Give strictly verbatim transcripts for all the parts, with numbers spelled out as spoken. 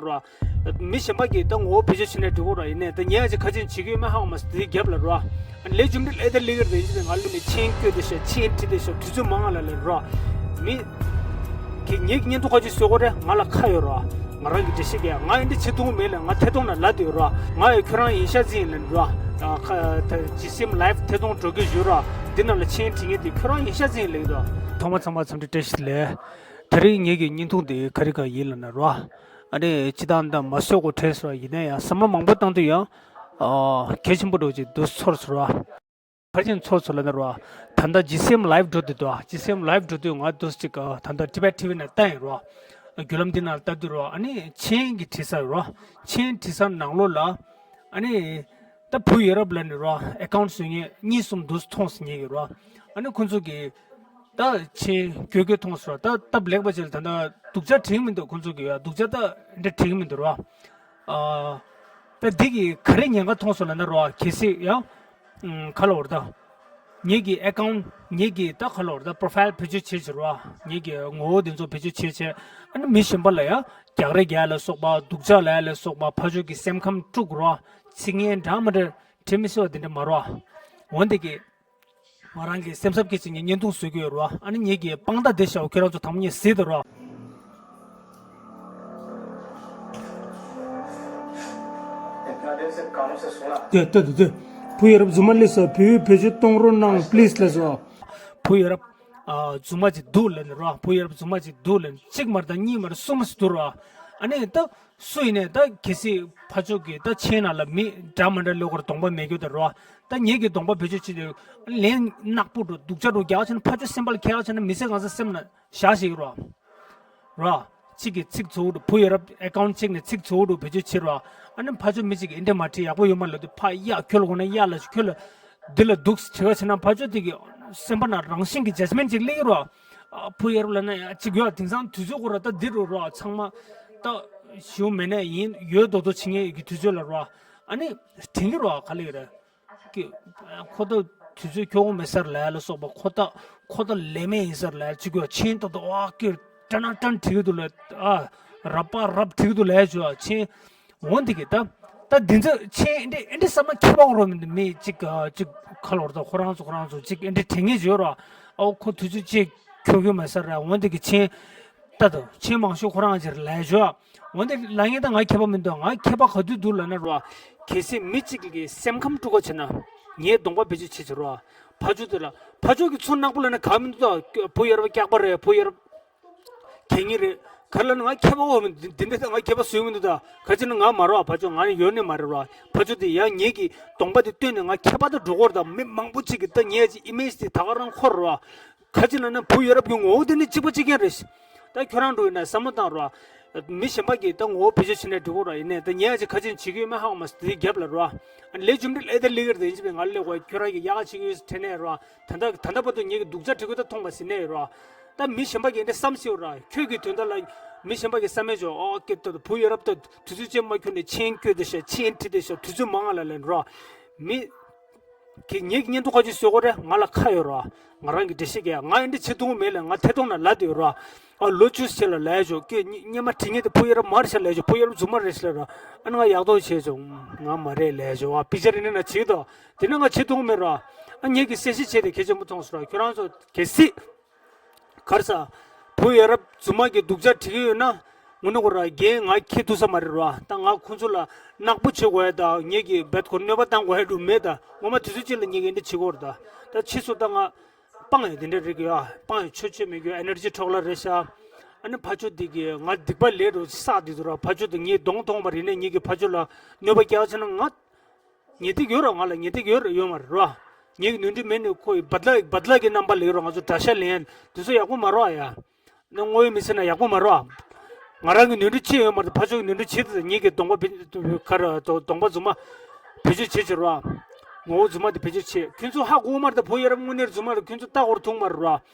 རོ། མི་གཞན་པ་གིས་ད་ངོ་བོ་བེད་སྤྱོད་བྱས་ནས་འགྲོ་གི་རོ། ཡིན་ནའི་ད་ངས་ཅིག་ཁ་ཆེམས་བྱེད་ཀྱི་ཡོད་མེད་ཧ་གོ་མ་སོང་། དེའི་རྒྱབ་ལ་རོ། ཨ་ནི་ལས་རྒྱུ་འབྲས་ཨེ་ད་ལི་གར་དེ་ཡིན་ཅི་ནས་ང་ལ་ནས་མཆན་བཀོད་དེ་ཤག་མཆན་བྲིས་དེ་ཤག་དུས་ཚོད་མང་ང་ལ་ལས་རོ། མི་གི་ངེད་ཀྱི་བརྙན་ཐུང་ཁ་ཆེམས་བཟོ་དགོས་རེད། ང་ལ་ཁ་ཡོད་རོ། ང་རང་གི་འགྲེལ་བཤད་རྒྱག་ང་ཨེ་འདྲ་བྱེད་ཐུབ་མེད་ལ། ང་ཐད་གཏོང་ན་ལབ་དེ་ཡོད་རོ། ང་ཡི་ཁྱོད་རང་ཡིན་ཤག་ཅི་ཡིན་ལ་རོ། ཨ་ཁ་ད་ཇི་སི་ཨེམ་ལའེབ་ཐད་གཏོང་འགྲོ་གི་ཡོད་རོ། འདི་ནང་ལ་མཆན་བྲིས་མཁན་དེ་ཁྱོད་རང་ཡིན་ཤག་ཅི་ཡིན་ལབ་ཀྱི་འདུག་ཐོག་མ་ཚང་མ་འཚམས་འདྲི་བཀྲ་ཤིས་བདེ་ལེགས། དེ་རིང་ངེད་ཀྱི་བརྙན་ཐུང་འདི་ག་རེ་ག་ཡིན་ལབ་ན་རོ། ཨ་ནི་སྤྱིར་བཏང་འདི་མ་བཟོ་དགོས་དྲན་སོང་། ཡིན་ན་ཡང་བསམ་བློ་མང་པོ་བཏང་དུས་ཡང་ཨ་གལ་ཆེན་པོ་འདྲ་བོ་ཅིག་འདུག་ཚོར་སོང་རོ། ག་རེ་བྱས་ནས་ཚོར་སོང་ལབ་ན་རོ། ད་ལྟ་ཇི་སི་ཨེམ་ལའེབ་འགྲོ་དུས་འདུག་ཇི་སི་ཨེམ་ལའེབ་འགྲོ་དུས་ང་འདུག་ཅིག་ད་ལྟ་ཊི་བེཊ་ཊི་ཝི་ནང་ལྟ་ཡིན་རོ། བརྒྱུད་ལམ་འདི་ནང་ལྟ་དུས་རོ། ཨ་ནི་མཆན་གྱི་བྲིས་ས་རོ། མཆན་བྲིས་ས་ནང་ལོགས་ལ་ཨ་ནི་ད་བུ་ཡ་རབས་ལབ་ནས་རོ། ཨེ་ཁའུན་ཊི་བཟོ་མཁན་གཉིས་གསུམ་འདུག་མཐོང་སོང་ངེད་ཀྱིས་རོ། ཨ་ནི་ཁོང་ཚོ་གིས་ད་མཆན་དགོད་དགོད་མཐོང་སོང་རོ། ད་སྟབས་ལེགས་པ་ཅིག་ལ་ད་ལྟ་སྡུག་ཅག་བྲིས་མི་འདུག་ཁོང་ཚོ་གིས་ཡ་སྡུག་ཅག་ད་འདྲ་བྲིས་མི་འདུག་རོ། ཨ་ད་འདི་གིས་ག་རེ་ཉེན་ཁ་མཐོང་སོང་ལབ་ན་རོ། གལ་སྲིད་ཡང་ཨུམ་ག་ལབ་དགོས་རེད་ད། ངེད་ཀྱི་ཨེ་ཁའུན་ཊི་ངེད་ཀྱི་ད་ག་ལབ་དགོས་རེད་ད། པོ་རོ་ཕའིལ་བེད་སྤྱོད་བྱེད་བྱེད་རོ། ངེད་ཀྱི་ངོ་བོ་དེ་ཚོ་བེད་སྤྱོད་བྱེད་བྱེད། ཨ་ནི་མི་གཞན་པ་ལ་ཡང་རྒྱག་རེས་རྒྱག་ལ་སོགས་པ། སྡུག་ཅག་ལབ་ལ་སོགས་པ། ཕར་ཕྱོགས་ཀྱི་སེམས་ཁམས་དཀྲུག་རོ། ཚིག་ངན་འདྲ་མི་འདྲ་བྲིས་མི་སྲིད་པ་དེ་འདྲ་མ་རོ། འོན་ཏེ་གི་ང་རང་གི་སེམས་འཚབ་སྐྱེ་ཅིག་ངས་བརྙན་ཐུང་བཟོ་གི་ཡོད་རོ། ཨ་ནི་ངེད་ཀྱི་དཔང་རྟགས་དེ་ཤོག་ཁྱོད་རང་ཚོ་དང་པོ་ཉིད་གཟིགས་དང་རོ། དེ་ལྟ་དུ་དེ། བུ་ཡ་རབས་རྫུན་མ་སླེབས་སོང་། བུ་བེད་སྤྱོད་གཏོང་རོགས་གནང་པི་ལིས་ལབ་སོང་། བུ་ཡ་རབས་ཨ་རྫུན་མ་ཅིག་འདུག་ལབ་ནས་རོ། བུ་ཡ་རབས་རྫུན་མ་ཅིག་འདུག་ལབ་ནས་གཅིག་མ་རེད་ད། གཉིས་མ་རེད། གསུམ་ཙམ་འདུག་རོ། ཨ་ནི་ད་སུ་ཡིན་ནའི་ད་གལ་སྲིད་ཕར་ཕྱོགས་ཀྱི་ད་མཆན་ནང་ལ་མི་འདྲ་མི་འདྲ་ལབ་དགོས་རེད། གདོང་པ་མེད་རྒྱུ་དེ་རོ། ད་ངེད་ཀྱི་གདོང་པ་བེད་སྤྱོད་བྱེད་དུས་ལན་ནག་པོ་འགྲོ་སྡུག་ཅག་འགྲོ་རྒྱག་བྱས་ན། ཕར་ཕྱོགས་སེམས་པ་ལ་ཁེལ་བ་བྱས་ན་མི་ཚེ་གང་ས་སེམས་ན་བཞག་ཤེས་ཀྱི་རོ། རོ། གཅིག་གིས་ཚིག་རྫོགས་འགྲོ། བུ་ཡ་རབས་ཨེ་ཁའུན་ཊི་གཅིག་ནས་ཚིག་རྫོགས་འགྲོ་བེད་སྤྱོད་བྱེད་རོ། ཨ་ནི་ཕར་ཕྱོགས་མི་གཅིག་གིས་འདི་འདྲ་མ་བྲིས་ཡག་པོ་ཡོད་མ་ལབ་དུས་ཕར་གཡག་ཁྱོད་ལ་དགོས་ན་གཡག་ལ་ཁྱོད་ལ་འདི་ལ་འདུག་བྲིས་པ་བྱས་ན་ཕར་ཕྱོགས་དེ་གི་སེམས་པ་ནང་རང་བཞིན་གྱི་ཇཇ་མེན་ཊི་ཅིག་སླེབས་ཀྱི་རོ། ཨ་བུ་ཡ་རབས་ལབ་ན་ཡང་གཅིག་ཡོད། དེང་སང་དུས་ཚོད་ཁོ་ར་ད་འདི་རུ་རོ། ཚང་མ་ད་ཞུ་མེད་ན་ཡིན་ཡོད་མདོག་མདོག་བྱེད་མཁན་གྱི་དུས་ཚོད་ལ་རོ། ཨ་ནི་དྲན་གྱི་རོ། ག་ལེ་རེད། ཀི་ཁོ་ད་དུས་ཚོད་འཁྱོལ་གྱི་མེད་ས་རེད་ལབ་ལ་སོགས་པ། ཁོ་ད་ཁོ་ད་ལས་མེད་ཡིན་ས་རེད་ལབ་ཅིག་ཡོད། མཆན་ཏོག་ཏོག་ཨ་ཀི་ཀྲན་ཀྲན་བྲིས་ཀྱི་འདུག་ལབ། ཨ་རབ་པ་རབ་བྲིས་ཀྱི་འདུག་ལབ་ཡ་ཅིག་ཡོད། མཆན་འོ་འདི་གི་ད་ད་འདི་ཚོ་མཆན་འདི་འདི་བསམ་ན་ཁྱད་པར་འགྲོ་མི་འདུག་མི་གཅིག་གཅིག་ག་ལབ་དགོས་རེད་ད། ཁོ་རང་ཚོ་ཁོ་རང་ཚོ་གཅིག་འདི་དྲན་མཁན་ཅིག་ཡོད་ར། ཨོ་ཁོ་དུས་ཚོད་ཅིག་འཁྱོལ་གྱི་མེད་ས་རེད། འོ་འདི་གི་མཆན། ལྟ་དང་། མཆན་མང་ཤོས་ཁོ་རང་ཅིག་ལབ་ཡ་ཅིག་ཡོད། འོན་ཏེ་ལབ་མཁན་ད་ང་མཁས་པ་མི་འདུག་ང་མཁས་པ་ག་དུས་འདུག་ལབ་ན་རོ། གལ་སྲིད་མི་གཅིག་གི་སེམས་ཁམས་དཀྲུག་པ་བྱེད་ན། ངའི་གདོང་པ་བེད་སྤྱོད་བྱེད་བྱེད་རོ། ཕར་ཕྱོགས་དེ་ལ་ཕར་ཕྱོགས་ཀྱི་ཚུར་ནག་པོ་ལབ་ན་ག་མི་འདུག་ད་བུ་ཡ་རབས་སྐྱག་པ་རེད། བུ་ཡ་རབས་གད་སྙིགས་རེད། ག་རེ་ལབ་ན་ང་མཁས་པ་འོ་མི་འདི་འདི་འདྲ་ད་ང་མཁས་པ་བཟོས་མི་འདུག་ད་ག་ཅི་ན་ང་མ་རོ། ཕར་ཕྱོགས་ང་ནི་ཡོད་ནི་མ་རེད་རོ། ཕར་ཕྱོགས་དེ་ཡང་ངེད་ཀྱི་གདོང་པ་དེ་སྟོན་ནས་ང་མཁས་པ་ད་འགྲོ་གོ་ར། ད་མི་མང་པོ་ཅིག་གི་ད་ངའི་ཅིག་ཨི་མེ་ཇི་དེ་ད་ག་རང་འཁོར་རོ། ག་ཅི་ལབ་ན་བུ་ཡ་རབས་ཀྱི་ངོ་བོ་དེ་ནི་གཅིག་པ་གཅིག་རྐྱང་རེད། ད་ཁྱོད་རང་འགྲོ་ཡིན་ན་བསམ་བློ་བཏང་རོགས། མི་གཞན་པ་གིས་ད་ངོ་བོ་བེད་སྤྱོད་བྱས་ནས་འགྲོ་གི་རོགས། ཡིན་ནའི་ད་ངས་ཅིག་ཁ་ཆེམས་བྱེད་ཀྱི་ཡོད་མེད་ཧ་གོ་མ་སོང་། དེའི་རྒྱབ་ལ་རོགས། ཨ་ནི་ལས་རྒྱུ་འབྲས་ཨེ་ད་ལི་ཀར་དེ་ཡིན་གཅིག་མིན་ང་ལ་ལས་གོ་ཁྱོད་རང་གིས་ཡག་ག་བྱེད་ཀྱི་ཡོད་ཟེར་དྲན་ནས་རོགས། ད་ལྟ་ད་ལྟ་བར་དུ་ངེད་ཀྱི་སྡུག་ཅག་བྲིས་ཀྱི་ད་མཐོང་མ་ཟིན་ནས་རོགས། ད་མི་གཞན་པ་གིས་འདི་བསམ་སྲིད་རོགས། ཁྱོད་ཀྱི་དོན་དག་ལ་མི་གཞན་པ་གིས་བསམ་མེད་ཅོག་ཨོ་ཀེ་ད་བུ་ཡ་རབས་ད་དུས་ཚོད་ཅན་མ་ཁྱོད་ནས་མཆན་བཀོད་དེ་ཤག་མཆན་བྲིས་དེ་ཤག་དུས་ཚོད་མང་ང་ལ་ལེན་རོགས། མི། གི་ངེད་ཀྱི་བརྙན་ཐུང་ཁ་ཆེམས་བཟོ་དགོས་རེད། ང་ལ་ཁ་ཡོད་རོ། ང་རང་གི་འགྲེལ་བཤད་རྒྱག་ང་ཨེ་འདྲ་བྱེད་ཐུབ་མེད་ལ་ང་ཐད་གཏོང་ན་ལབ་དེ་ཡོད་རོ། ཨ་ལོ་བཅུ་ཕྱིན་ལ་ལབ་ཡ་ཅོག་ཀྱེ་སྙེ་སྙེ་མ་བྲིས་མཁན་དེ་བུ་ཡ་རབས་མ་རེད་ཤག་ལབ་ཡ་ཅོག་བུ་ཡ་རབས་རྫུན་མ་རེད་ཤག་ལབ་རོ། ཨ་ནི་ང་ཡག་ཐོག་བྱས་ཅོག་ང་མ་རེད་ལབ་ཡ་ཅོག་ཨ་པི་ཅར་རི་ནི་ན་བྱེད་དོ། དེ་ནི་ང་བྱེད་ཐུབ་མེད་རོ། ཨ་ངེད་ཀྱི་གསལ་བཤད་བྱས་ཏེ་གལ་ཆེན་པོ་མཐོང་སོང་རོ། ཁྱོད་རང་ཚོ་གལ་སྲིད། གར་ས། བུ་ཡ་རབས་རྫུན་མ་གི་སྡུག་ཅག་བྲིས་ཀྱི་ཡོད་ན། དངོས་གནས་ཁོ་ར་རྒན་ང་ཁྱེད་ཐུབ་ས་མ་རེད་རོ། ད་ང་ཁོང་ཚོ་ལ་ནག་པོ་བྱེད་དགོས་ཡ་ད་ངེད་ཀྱི་བེད་ཁོ་གནོད་པ་བཏང་དགོས་ཡ་འགྲོ་མེད་ད། ངོ་མ་དུས་ཚོད་ཅིག་ལ་ངེད་ཀྱི་འདི་བྱེད་དགོས་རེད་ད། ད་ཕྱིས་སུ་ད་ང་སྤང་ཡ་དེ་འདྲ་རིག་ཡ་སྤང་ཡ་ཆོ་ཆོ་མེད་རྒྱུ་ཨེ་ནར་ཇི་འཕྲོ་བརླག་རེད་ཤག་ཨ་ནི་ཕར་ཕྱོགས་འདི་གི་ང་སྡིག་པ་ལས་འགྲོ་བསགས་འདི་འདུག་ར། ཕར་ཕྱོགས་འདི་ངས་གདོང་མཐོང་བ་རེད་ནས་ངེད་ཀྱི་ཕར་ཕྱོགས་ལ་གནོད་པ་བསྐྱལ་བ་བྱས་ན་ང་། ཉེས་སྡིག་ཡོད་ར། ང་ལ་ཉེས་སྡིག་ཡོད་ར་ཡོད་མ་རེད་ར། ངེད་ཀྱི་ནོར་འཁྲུལ་མེད་ནས་ཁོ་ཡི་བ་དླ་བ་དླ་གི་རྣམ་པ་ལས་ར། ང་ཚོ་དགྲ་ཤ་ལེན་དེ་ཚོ་ཡག་པོ་མ་རེད་ཡ། ནི་དངོས་ཡོད་མི་ཚེ་ན་ཡག་པོ་མ་རེད། ང་རང་གི་ནོར་འཁྲུལ་ཅི་ཡོད་མ་རེད། ཕར་ཕྱོགས་ཀྱི་ནོར་འཁྲུལ་ཅི་དེ་ངེད་ཀྱི་གདོང་པ་བེད་ག་ར་གདོང་པ་རྫུན་མ་བེད་སྤྱོད་བྱེད་ཕྱིར་ར། ངོ་བོ་རྫུན་མ་དེ་བེད་སྤྱོད་བྱེད། ཁྱོད་ཚོ་ཧ་གོ་མ་རེད། ད་བུ་ཡ་རབས་དངོས་གནས་རྫུན་མ་རེད། ཁྱོད་ཚོ་ལྟ་སྐོར་ཐུག་མ་རེད་ར།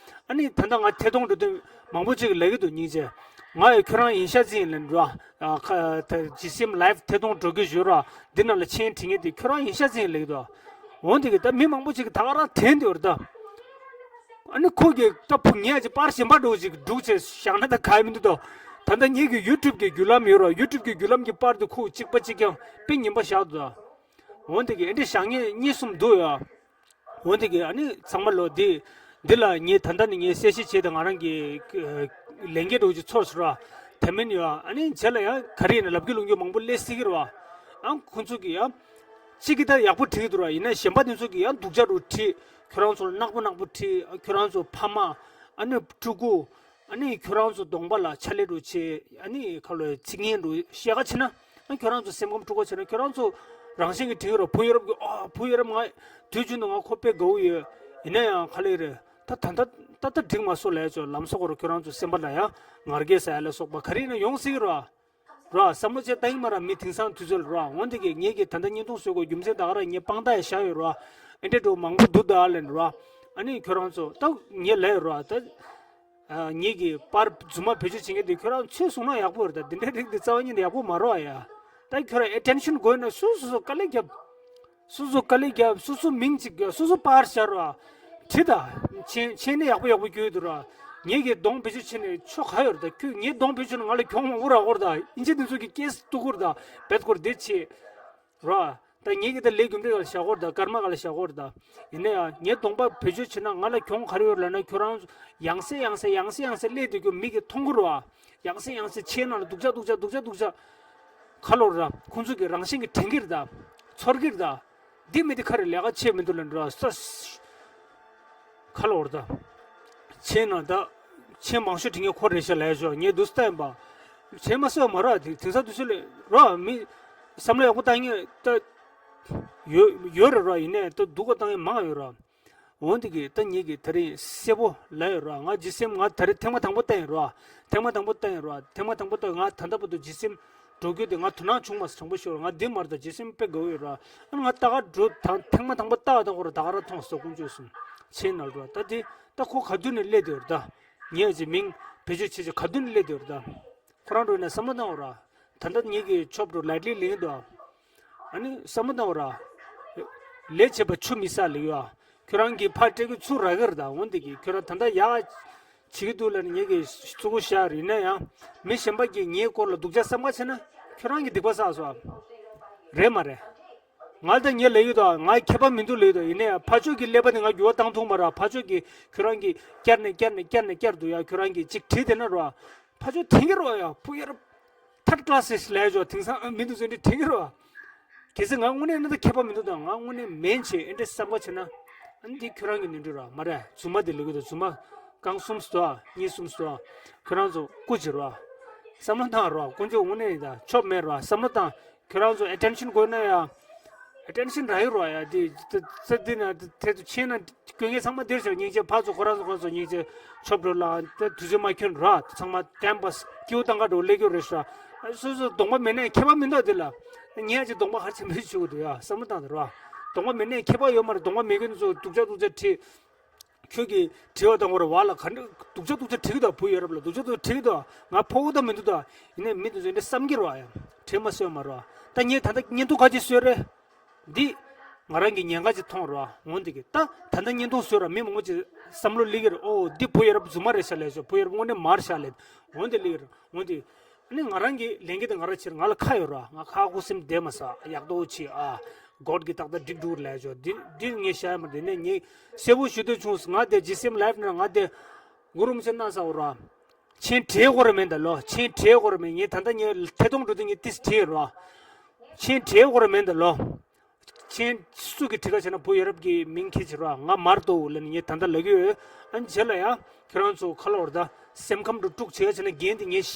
ཨ་ནི་ད་ལྟ་ང་ཐད་གཏོང་འགྲོ་དུས་མང་པོ་ཅིག་ལབ་ཀྱི་འདུག་སྙིང་རྗེ། ང་ཡི་ཁྱོད་རང་ཡིན་ཤག་ཅི་ཡིན་ལབ་འགྲོ། ཨ་ཁ་ད་ཇི་སི་ཨེམ་ལའེབ་ཐད་གཏོང་འགྲོ་གི་ཡོད་ར། འདི་ནང་ལ་མཆན་བྲིས་མཁན་དེ་ཁྱོད་རང་ཡིན་ཤག་ཅི་ཡིན་ལབ་ཀྱི་འདུག་འོན་ཏེ་གི་ད་མི་མང་པོ་ཅིག་གིས་ད་ག་རང་དྲན་བསྡད་ཡོད་རེད་ད། ཨ་ནི་ཁོ་གིས་ད་བུ་ངས་ཅིག་པར་གཞན་པ་འདྲ་བོ་ཅིག་སྒྲུག་བྱས་བཞག་ན་ད་ག་ཡི་མི་འདུག་ད། ད་ལྟ་ངེད་ཀྱི་ཡུ་ཊུབ་ཀྱི་བརྒྱུད་ལམ་ཡོད་ར། ཡུ་ཊུབ་ཀྱི་བརྒྱུད་ལམ་གྱི་པར་དུ་ཁུག་གཅིག་པ་གཅིག་རྐྱང་དཔེ་ཉིན་པ་བཞག་འདུག་འོན་ཏེ་གི་ཨེ་འདྲ་བཞག་ངེས་གཉིས་གསུམ་འདུག་ཡ། འོན་ཏེ་གི་ཨ་ནི་ཚང་མ་ལོ་འདི་འདི་ལ་ངས་ད་ལྟ་ནས་ངས་གསལ་བཤད་བྱས་ཏེ་ང་རང་གི་ལས་འགན་འདྲ་བོ་ཅིག་ཚོར་སོང་ར། དེ་མིན་ཡ་ཨ་ནི་རྗེས་ལ་ཡང་ག་རེ་ཡིན་ན་ལབ་རྒྱུ་ལུང་རྒྱུ་མང་པོ་སླེབས་སྲིད་ཀྱི་ར་བ། ཨང་ཁོང་ཚོ་གི་ཡ་གཅིག་གི་ད་ཡག་པོ་བྲིས་འདུག་ར། ཡིན་ན་གཞན་པ་དེ་ཚོ་གི་ཡང་སྡུག་ཅག་འདྲ་བོ་བྲིས། ཁྱོད་རང་ཚོ་ནག་པོ་ནག་པོ་བྲིས། ཁྱོད་རང་ཚོ་ཕ་མ་ཨ་ནི་ཕྲུ་གུ། ཨ་ནི་ཁྱོད་རང་ཚོ་གདོང་པ་ལ་ཕྱག་ལས་འདྲ་བྱེད། ཨ་ནི་ཁ་ལོ་ཚིག་ངན་འདྲ་བཤད་ག་བྱེད་ན། ཨ་ཁྱོད་རང་ཚོ་སེམས་ཁམས་འཁྲུག་ག་བྱེད་ན། ཁྱོད་རང་ཚོ་རང་བཞིན་གྱིས་དྲན་གྱི་རེད། བུ་ཡ་རབས་ཀྱི་ཨ་བུ་ཡ་རབས་ང་དུས་རྒྱུན་དུ་ང་ཁོ་དཔེ་དགའ་བོ་ཡོད། ཡིན་ན་ཡང་ག་ལེ་རེད། ད་ད་ད་ད་ད་འགྲིག་མ་སོང་ལབ་ཡ་ཅོ་ལམ་སང་ཁོ་ར་ཁྱོད་རང་ཚོ་སེམས་པ་ལ་ཡང་ངར་སྐད་ཟ་ཡ་ལ་སོགས་པ་ག་རེ་ཡིན་ན་ཡོང་སྲིད་ཀྱི་རེད། ར། བསམ་བློ་བྱས་ལྟ་ཡིན་མ་ར། མི་དེང་སང་དུས་ཚོད་ལ་ར། འོན་ཏེ་གི་ངེད་ཀྱིས་ད་ལྟ་བརྙན་ཐུང་བཟོ་དགོས་རྒྱུ་མཚན་ད་ག་ར་ངས་དཔང་རྟགས་ཡང་བཞག་ཡོད་ར། ཨེ་འདྲ་འདྲ་བོ་མང་པོ་འདུག་ད་ལན་ར། ཨ་ནི་ཁྱོད་རང་ཚོ་ད་ངས་ལབ་ཡོད་ར། ད་ཨ་ངེད་ཀྱི་པར་རྫུན་མ་བེད་སྤྱོད་བྱེད་མཁན་དེ་ཁྱོད་རང་ཚོས་གསུངས་ན་ཡག་པོ་རེད། ད་འདི་འདྲའི་རིགས་འདི་རྩ་བ་ཉིད་ནས་ཡག་པོ་མ་རེད་ཡ། ད་ཁྱོད་རང་ཨེ་ཊེན་ཤན་དགོས་ན་སོ་སོ་སོ་དཀའ་ལས་རྒྱབ། སོ་སོ་དཀའ་ལས་རྒྱབ། སོ་སོ་མིང་གཅིག་རྒྱབ། སོ་སོ་པར་ཤར་བ། བྲིས་ད། མཆན་མཆན་ནི་ཡག་པོ་ཡག་པོ་བཀོད་འདུག་ར། ངེད་ཀྱི་གདོང་བེད་སྤྱོད་བྱས་ནས་ཆོ་ག་ཡོད་རེད། ད་ཁྱོད་ངའི་གདོང་བེད་སྤྱོད་ནས་ང་ལ་གྱོང་མང་པོ་རག་གོ་རེད། ད་ཨིན་ཇི་འདི་ཚོ་གི་སྐད་གཏུག་གོ་རེད། ད་བེད་སྐོར་འདི་བྱེད་ར། ད་ངེད་ཀྱི་ད་ལས་རྒྱུ་འབྲས་ག་ལ་བཞག་གོ་རེད། ད་སྐར་མ་ག་ལ་བཞག་གོ་རེད། ད་ཡིན་ན་ཡང་ངའི་གདོང་པ་བེད་སྤྱོད་བྱས་ན་ང་ལ་གྱོང་ག་རེ་ཡོད་ལབ་ན། ཁྱོད་རང་ཡང་སེ་ཡང་སེ་ཡང་སེ་ཡང་སེ་སླེབས་དུས་ཁྱོད་མིག་གིས་མཐོང་གི་རེད་བ། ཡང་སེ་ཡང་སེ་མཆན་ནང་ལ་སྡུག་ཅག་སྡུག་ཅག་སྡུག་ཅག་སྡུག་ཅག་ཁ་ལོ་ར། ཁོང་ཚོ་གི་རང་བཞིན་གྱི་དྲན་གྱི་རེད། ད་ཚོར་གྱི་རེད། ད་འདི་མི་འདི་ཁ་རེ་ལས་ཀ་བྱེད་མི་འདུག་ལབ་འགྲོ་ས། ཁ་ལོ་ར། ད་མཆན་ནང་ད་མཆན་མང་ཤོས་དྲན་མཁན་ཁོ་རེད་ཤག་ལབ་ཡ་ཅོ་ངས་འདུག་སེ་ལྟ་ཡིན་པ། མཆན་མ་གསོད་མ་ར། དེ་དེང་སང་དུས་ཚོད་ལ་ར་མི་བསམ་བློ་ཡག་པོ་བཏང་མཁན་ད་ཡོད་ཡོད་རེད་ར། ཡིན་ནའི་ད་སྡུག་ག་བཏང་མཁན་མང་ཡོད་ར། འོན་ཏེ་གི་ད་ངེད་ཀྱིས་ད་རིང་གསལ་པོ་ལབ་ཡོད་ར། ང་ཇི་སེམ་ང་ད་རེས་ཐེངས་མ་དང་པོ་བལྟས་ཡིན་ར། ཐེངས་མ་དང་པོ་བལྟས་ཡིན་ར། ཐེངས་མ་དང་པོ་བལྟས། ང་ད་ལྟ་བར་དུ་ཇི་སེམ་འགྲོ་རྒྱུ་དེ་ང་དོ་སྣང་བྱུང་མ་སོང་། དྲང་པོ་ཤོད་ར། ང་འདི་མར་ད་ཇི་སེམ་དཔེ་དགའ་བོ་ཡོད་ར། ཨ་ང་ལྟ་ག་འགྲོ་དང་ཐེངས་མ་དང་པོ་ལྟ་བ་དང་ཁོ་ར་ད་ག་ར་མཐོང་སོང་། དཀོན་མཆོག་གསུམ་ཆེན་ནལ་ར། ད་དེ་ད་ཁོ་ག་དུས་ནས་སླེབས་བསྡད་ཡོད་ར། ད་ངས་ཅི་མིང་བེད་སྤྱོད་བྱེད་ཅི་ག་དུས་ནས་སླེབས་བསྡད་ཡོད་ར། ད་ཁོ་རང་འགྲོ་ན་བསམ་བློ་བཏང་བ་ར། ད་ལྟ་ངེད་ཀྱི་ཆོབ་འགྲོ་ལའིཊ་ལི་ལེན་འདུག་ཨ་ནི་བསམ་བློ་བཏང་བ་ར། ལས་བྱེད་པ་ཆུ་མི་ཟ་ལེ་ཡོད་ཨ། ཁྱོད་རང་གིས་ཕར་སྤྲད་གི་ཚུར་རག་གི་རེད། ད་འོན་ཏེ་གི་ཁྱོད་རང་ད་ལྟ་ཡག་བྱེད་ཀྱི་འདུག་ལབ་ནས་ངེད་ཀྱིས་བཙུགས་བཞག་རེད། ཡིན་ན་ཡང་མི་གཞན་པ་གིས་ངའི་སྐོར་ལ་སྡུག་ཅག་བསམ་ག་བྱས་ན་ཁྱོད་རང་གིས་སྡིག་པ་བསགས་སོང་ཨ། རེད་མ་རེད། ང་ད་ངས་ལབ་ཡོད་ད། ང་ཁྱད་པར་མི་འདུག་ལབ་ཡོད་ད། ཡིན་ན་ཡང་ཕར་ཕྱོགས་ཀྱི་ཀླད་པ་དེ་ང་འགྱུར་བ་བཏང་ཐུབ་མ་ར། ཕར་ཕྱོགས་ཀྱི་ཁྱོད་རང་གིས་བསྐྱར་ནས་བསྐྱར་ནས་བསྐྱར་ནས་བསྐྱར་འདུག་ཡ། ཁྱོད་རང་གིས་ཅིག་བྲིས་བསྡད་ན་ར། ཕར་ཕྱོགས་དྲན་གྱི་རེད་ཡ། བུ་ཡར་ཐར་ཌི་ཀ་ལ་སི་ལས་ཆོག་དེང་སང་མི་འདུག་ཟེར་འདྲི་དྲན་གྱི་རེད། གལ་སྲིད་ང་དངོས་གནས་ན་ད་ཁྱད་པར་མི་འདུག་ད་ང་དངོས་གནས་མིན་བྱས་ཨེ་འདྲ་བསམ་ག་བྱས་ན། ཨ་ནི་འདི་ཁྱོད་རང་གི་ནོར་འཁྲུལ་ར་མ་རེད། རྫུན་མ་དེ་ལས་གི་ད་རྫུན་མ་རྐང་གསུམ་སྟོ་ཨ་གཉིས་གསུམ་སྟོ་ཨ། ཁྱོད་རང་ཚོ་སྐུ་བྱེད་རོགས། བསམ་བློ་བཏང་རོགས། དཀོན་མཆོག་དངོས་གནས་ཡིན་ད་ཆོབ་མེད་རོགས། བསམ་བློ་བཏང་། ཁྱོད་རང་ཚོ་ཨེ་ཊེན་ཤན་དགོས་ན་ཡ། ཨེ་ཊེན་ཤན་རག་ཡོད་རོགས་ཡ། དེ་དེ་དེ་ན་དེ་དེ་ཚོ་ཆེ་ན་དཀོན་ངེས་ཚང་མ་འདིར་ཤོག་སྙིང་རྗེ་ཕར་ཚོ་ཁོ་རང་ཚོ་ཁོ་རང་ཚོ་སྙིང་རྗེ་ཆོབ་འགྲོ་ལ་དེ་དུས་ཚོད་མ་ཁྱོད་ར་ཚང་མ་ཏེམ་པ་སྐྱིའུ་བཏང་ག་འགྲོ་ལས་ཀྱོ་རེད་ཤག་སོ་སོ་གདོང་པ་མེད་ན་ཡང་ཁྱད་པར་མི་འདུག་དེ་ལ། ངས་ཅི་གདོང་པ་ཧར་ཆེན་པོ་ཞིག་འདུག་ཡ། བསམ་བློ་བཏང་དེ་ར། གདོང་པ་མེད་ན་ཡང་ཁྱད་པར་ཡོད་མ་རེད། གདོང་པ་མེད་མཁན་ཚོ་སྡུག་ཅག་སྡུག་ཅག་བྲིས། ཁྱོད་ཀྱིས་དྲི་བ་དང་པོར་བ་ལ་ག་འདྲ་སྡུག་ཅག་སྡུག་ཅག་དྲི་གི་འདུག་བུ་ཡོད་རབས་ལ་སྡུག་ཅག་སྡུག་ཅག་དྲི་གི་འདུག་ང་ཕོ་བོ་ད་མི་འདུག་ད། ཡིན་ནའི་མི་འདུག་ཟེར་འདྲ་བསམ་གྱི་རོགས་ཡ། དྲན་མ་སོས་མ་རོགས། ད་ངས་ད་ལྟ་བརྙན་ཐུང་ག་ཅིག་བཟོས་རེད། འདི་ང་རང་གི་ཉེན་ཁ་ཅིག་མཐོང་རོགས། འོན་ཏེ་གི་ད་ད་ལྟ་བརྙན་ཐུང་བཟོས་ར་མི་མང་པོ་ཅིག་བསམ་བློ་སླེབས་ཀྱི་རེད། ཨོ་འདི་བུ་ཡོད་རབས་རྫུན་མ་རེད་ཤག་ལབ་ཤག་བུ་ཡོད་རབས་དངོས་གནས་མ་རེད་ཤག་ལབ། འོན་ཏེ་སླེབས་ཀྱི་རེད། འོན་ཏེ། ཨ་ནི་ང་རང་གི་ལས་འགན་དེ་ང་རང་བྱེད། ང་ལ་ཁག་ཡོད་ར། ང་ཁག་ཁུ་སིམ་བསྡད་མ་ས་ཡག་ཏོ་ཆེ་ཨ། སྒོར་གྱི་ཏག་ཏག་འགྲིག་འགྲོ་ལས་ཆོག་འདི་འདི་ངས་བཤད་ཡ་མ་རེད། དེ་ནས་ངས་གསལ་པོ་ཞུ་འདོད་བྱུང་། ང་དེ་ཇི་སེམ་ལའིབ་ནང་ང་དེ་གུ་རུ་མི་ཚེ་གནང་ས་འོ་ར། མཆན་བྲིས་དགོས་ར་མེད་ད་ལོ། མཆན་བྲིས་དགོས་ར་མེད། ངས་ད་ལྟ་ངས་ཐད་གཏོང་འགྲོ་དུས་ངས་ཏིས་བྲིས་ར། མཆན་བྲིས་དགོས་ར་མེད་ད་ལོ། མཆན་སུ་གི་བྲིས་ཁ་བྱས་ན་བུ་ཡ་རབས་ཀྱི་མིང་ཁྱེར་བྱེད་ར། ང་མར་ཏོ་ལ་ནི་ངས་ད་ལྟ་ལབ་ཀྱི་ཡོད། ཨ་ནི་རྗེས་ལ་ཡང་ཁྱོད་རང་ཚོ་ཁ་ལོ་བར་ད་སེམས་ཁམས་འགྲོ་དཀྲུག་བྱེད་ཡ་བྱས་ན་འགན་དེ་ངས་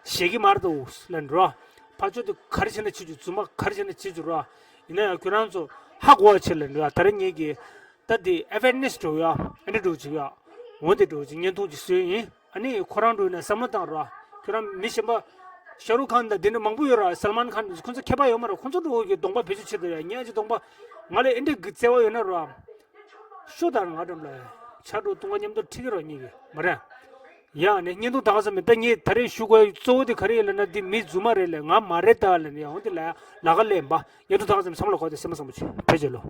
བཞེས་ཀྱི་མར་ཏོ་ལ་ནི་ར། ཕ་ཆོས་དེ་ག་རེ་བྱས་ན་བྱེད་རྒྱུ། རྫུན་མ་ག་རེ་བྱས་ན་བྱེད་རྒྱུ་ར། ཡིན་ན་ཡང་ཁྱོད་རང་ཚོ་ཧ་གོ་བ་བྱེད་ལ་ནི་ར། ད་རེས་ངས་ཀྱི་ད་དེ་ཨེ་ཝེར་ནེ་སི་འགྲོ་ཡ། ཨ་ནི་འགྲོ་བྱེད་ཡ། འོན་ཏེ་འགྲོ་བྱེད་བརྙན་ཐུང་ཅིག་བཟོས་ཡིན། ཨ་ནི་ཁོ་རང་འགྲོ་ཡིན་ན་བསམ་བློ་བཏང་ར། ཁྱོད་རང་མི་གཞན་པ་ཤ་རུག་ཁཱན་དང་དེ་འདྲ་མང་པོ་ཡོད་ར། སལ་མཱན་ཁཱན། ཁོ་ཚོ་ཁྱད་པར་ཡོད་མ་རེད། ཁོ་ཚོ་འགྲོ་གི་གདོང་པ་བེད་སྤྱོད་བྱེད་དུ་ཡ། ངས་ཅི་གདོང་པ་ང་ལ་ཨེ་འདྲ་གི་བརྩེ་བ་ཡོད་ན་ར། ཤོ་དང་ང་འགྲམ་ལ་ཆ་འགྲོ་བཏུང་བ་མཉམ་དུ་ཁྲིད་ཀྱི་རོགས་གཉིས་ཀྱི་མ་རེད། ཡ་ནས་བརྙན་ཐུང་དག་ས་མེད། ད་ངས་ད་རེས་ཞུ་དགོས་གཙོ་བོ་དེ་ག་རེ་ཡིན་ལབ་ན་འདི་མི་རྫུན་མ་རེད་ལས་ང་མ་རེད་ད་ལབ་ནས་ཡང་འོན་ཏེ་ལ་ལ་ཁ་ལས་འབའ་བརྙན་ཐུང་དག་ས་མེད་བསམ་བློ་གོ་དེ་སེམས་པ་བཟང་པོ་བྱོས། ཕེབས་རྗེས་ལོ།